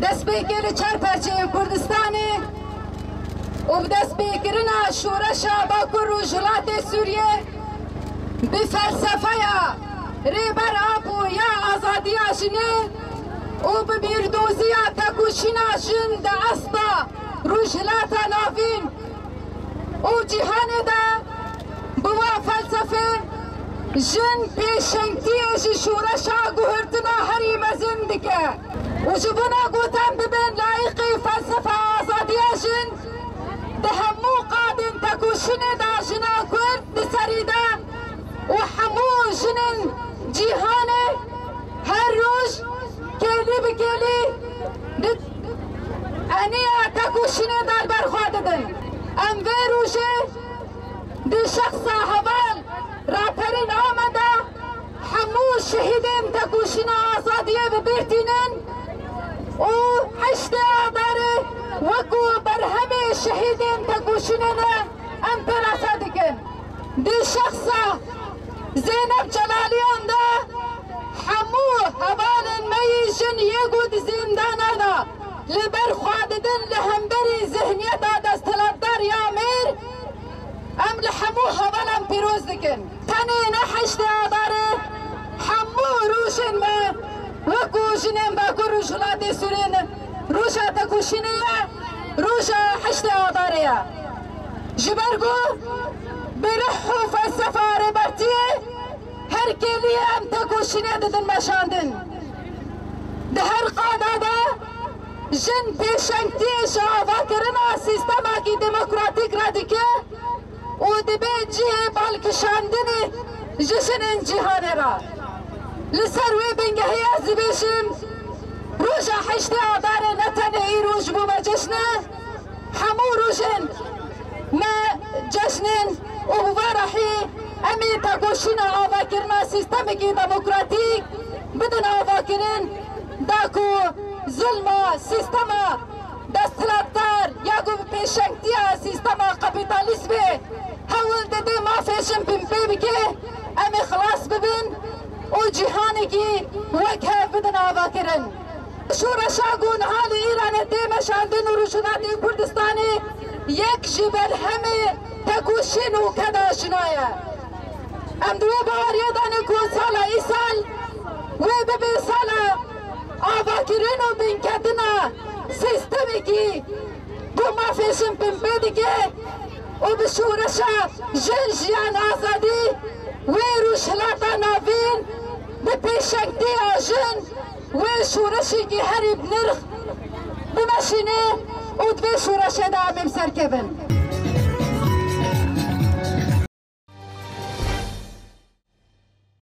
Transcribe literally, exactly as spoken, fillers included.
Destpêkê li çar perçeyên Kurdistanê û bi destpêkirina şoreşa Bakur Rojhilatê Sûriyê bi felsefeya Rêber Apo ya azadiya jinê û bi bîrdoziya tekoşîna jin di asta Rojhilata Navîn û cîhanê de bi wa felsefê jin pêşengtiyê ji şoreşa guhertina herî mezin dike. Û ji bona ku em bibin layiqî felsefa azadiya jin, di hemû qadên tekoşînê de jina Kurd di serî de û hemû jinên cîhanê her roj kêlî bi kêlî di eniya tekoşînê de li ber xwe didin. Em vê rojê di şexsa heval Raperîn Ameda hemû şehîdên tekoşîna azadiyê bi bîr tînin û heştê Adarê wekû berhemê şehîdên tekoşînê ne em pênase dikin. Di şexsa Zeynep Celaliyan de hemû hevalên me yî jin yê ku di zîndana de li ber xwe didin li hemberî zihniyeta desthilatdar ya mêr, em li hemû hevalan pîroz dikin. Tenê ne heştê Adarê, hemû rojên me wekû jinên Bakur Rojhilatê Sûriyê ne, roja tekoşînê ye, roja heştê Adarê ye. Ji ber ku bi rih û felsefa Rêbertiyê her kêliyê em tekoşînê didin meşandin. Di her qada de jin pêşengtiyê ji avakirina sîstemekî demokratîk re dike û dibe cihê balkişandinê ji jinên cîhanê re. Li ser wê bingehê ez dibêjim, roja heştê Adarê ne tenê îro ji bo me cejn e, hemû rojên me cejn in û bi van rehî em ê tekoşîna avakirina sîstemekî demokratîk bidin avakirin, da ku zilma sîstema desthilatdar ya ku bi pêşengtiya sîstema kapîtalîst be hewl dide mafê jin binpê bike, em ê xilas bibin û cîhanekî wek hev bidin avakirin. Şoreşa ku niha li Îranê tê meşandin û Rojhilatê Kurdistanê yek ji berhemê tekoşîn û keda jina ye. Em di wê baweriyê de ne ku sala îsal wê bibe sala avakirin û binketina sîstemekî ku mafê jin binpê dike û bi şoreşa jin, jiyan, azadî wê Rojhilata Navîn bi pêşengtiya jin wê şoreşekî herî bi nirx bimeşîne û di vê şoreşê de em ê bi ser kevin.